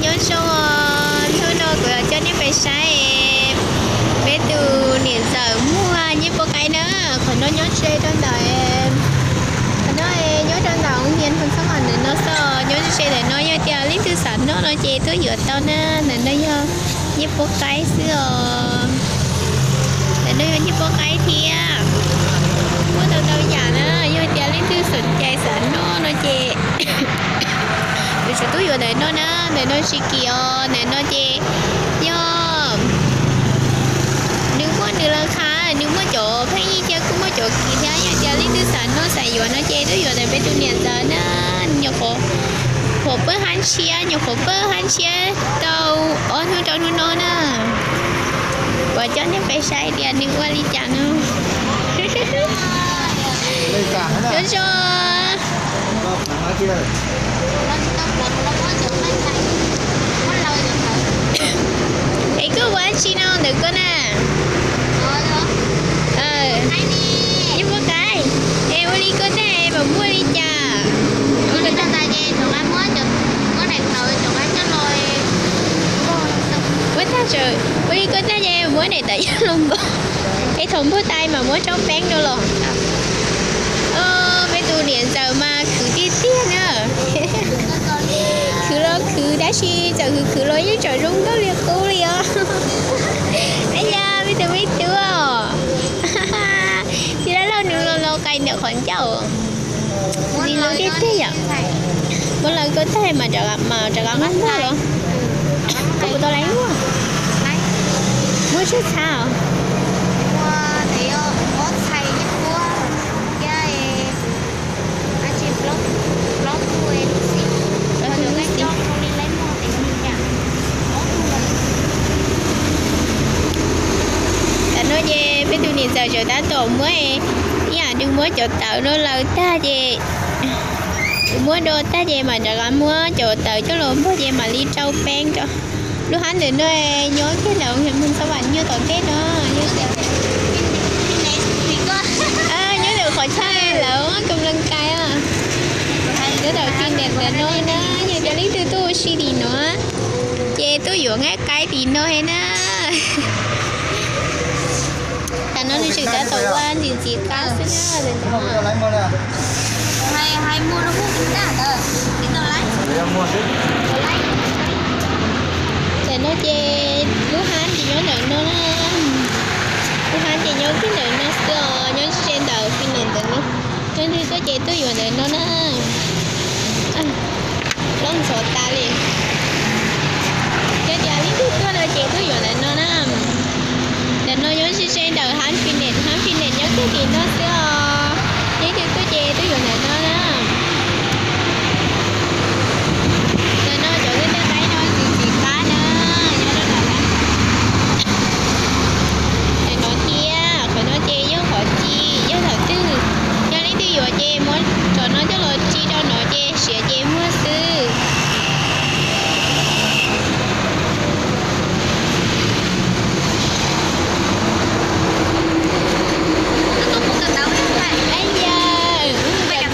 Nyob zoo, hnub no kuv yuav coj nej pais saib peb tus niam ntxawm muag nyiaj puab qaib na. Qhov no nyob ze rau ntawm, qhov no nyob rau ntawm hoob hias Hmoob Xab Vam ntawm no xwb. Nyob ze ntawm no yog tias leej twg xav noj no ces tuaj yuav tau na. Ntawm no yog nyiaj puab qaib xwb os. Ntawm no yog nyiaj puab qaib thiab. Muaj tau ntau yam na, yog tias leej twg xom cai xav noj no ces yuav tsum tuaj yuav ntawm no na. Ntawm no tsis kim os, ntawm no ces yog nws muaj nws lawv qha, nws muaj cov pheej yig thiab kuj muaj cov kim thiab. Yog tias leej twg xav noj xav yuav no ces tuaj yuav ntawm peb tus niam ntxawm na. Nyuam qhuav, qhuav pawj hab tshiab, nyuam qhuav pawj hab tshiab tau ob hnub rau hnub no na. Kuv coj nej pais saib tias nws ua li cas no. Zoo zoo. Es koj ua dab tsi no ntawm koj na? Nyiaj puab qaib. Es ua li koj tag mas muaj li cas? Ua tag, ua li koj tag ces muab daim tawv coj los npog. Es thaum npog tas mas muab tsau peeb rau los. Peb tus niam ntxawm mas khwv tiag tiag na. Khwv los khwv tab sis txawm khwv khwv los yeej tseem zoo nkauj li qub li os. Ab yam, peb tus me tub os. Tsis dab laug nws los los qais ntawm qhov ncauj. Ntxim hlub tiag tiag yom. Muab lawv koj tag mas rov qab muab npog los. Koj puas tau laiv muag? Muab tshub txhab os. Tam no ces peb tus niam ntxawm tseem tab tom muab, ib yam nws muab cov tawv no lawv tag ces, muab do tag ces mam rov qab muab cov tawv coj los npog ces mam li rau peeb rau. Lub hab ntawm no nyob kiag ntawm Hmoob Xab Vam nyuag tom ntej no. Nyob ntawm qhov chaw lawv ua kab nploos kais, nyob ntawm fitness ntawm no na. Yog tias leej twg tuaj ua si tim no ces tuaj yuav nqaij qaib tim no he na. Tam no nws tseem tab tom ua ntxim ntxim qab xwb na. Tam no ces lub hab ces nyob ntawm no na. Lub hab ces nyob kiag ntawm no xwb os, nyob ze ntawm fitness ntawm no. Leej twg tuaj ces tuaj yuav ntawm no na. Plaub ntxhov tas li. Yog tias leej twg tuaj no ces tuaj yuav ntawm no na. Ntawm no nyob ze ze ntawm hab fitness, hab fitness nyob kiag tim no xwb os. Leej twg tuaj ces tuaj yuav ntawm no na. Ntawm no cov nqaij qaib no ntxim ntxim qab na, nyob rau ntawm na. Ntawm no thiab, qhov no ces yog qhov ci, yog thaum twg yog leej twg yuav ces muab cov no coj los ci rau no ces siav ces muag xwb.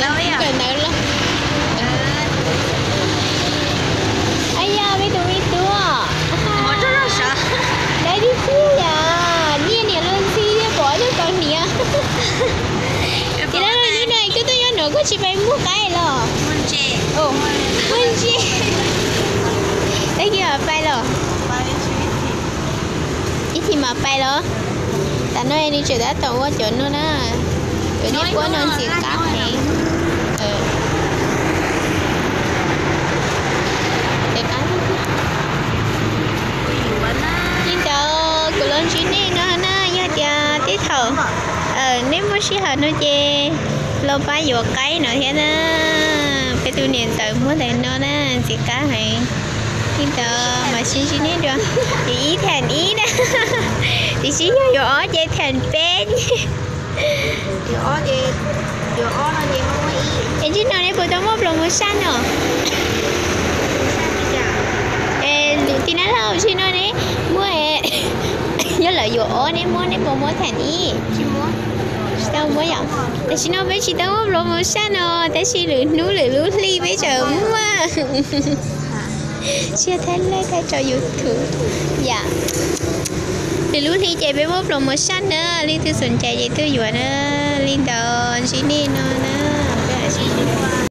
Ab yam, kawm ntawv los. Ab yam, peb tus me tub. Dai tiag tiag yom, nyiaj niam luag ntxhi thiab pom coj tau hniav. Tsis dab laug, hnub no koj tuaj nyob no koj tsis pais muag qaib los? Muag ntses. Tag kis mam pais los? Ib chim mam pais los? Tam no nws tseem tab tom ua cov no na. Cov nyiaj puab no ntxim qab heev. Li ntawd kuv los ntsib nej no na, yog tias tej thaum nej muaj sij hawm no ces los pab yuav qaib no thiab na. Peb tus niam ntxawm muab ntawm no na, ntxim qab heev. Li ntawd mam sib ntsib nej dua. Yuav ib them ib na, tiam sis yog yuav ob ces them peb. Es tsis no neb puas tau muaj promotion no? Tim nab laug tsis no ne, muaj. Yog lawv yuav ob neb muab, neb puas muab them ib? Tsis tau muab yom. Tam sim no peb tsis tau muaj promotion no, tab sis lwm hnub lwm lub hli peb tseem muaj. Siab thaij lej thaij rau YouTube yom. Lwm lub hli ces peb muab promotion na, leej twg xom cai ces tuaj yuav na. Li ntawd ntsib nej no.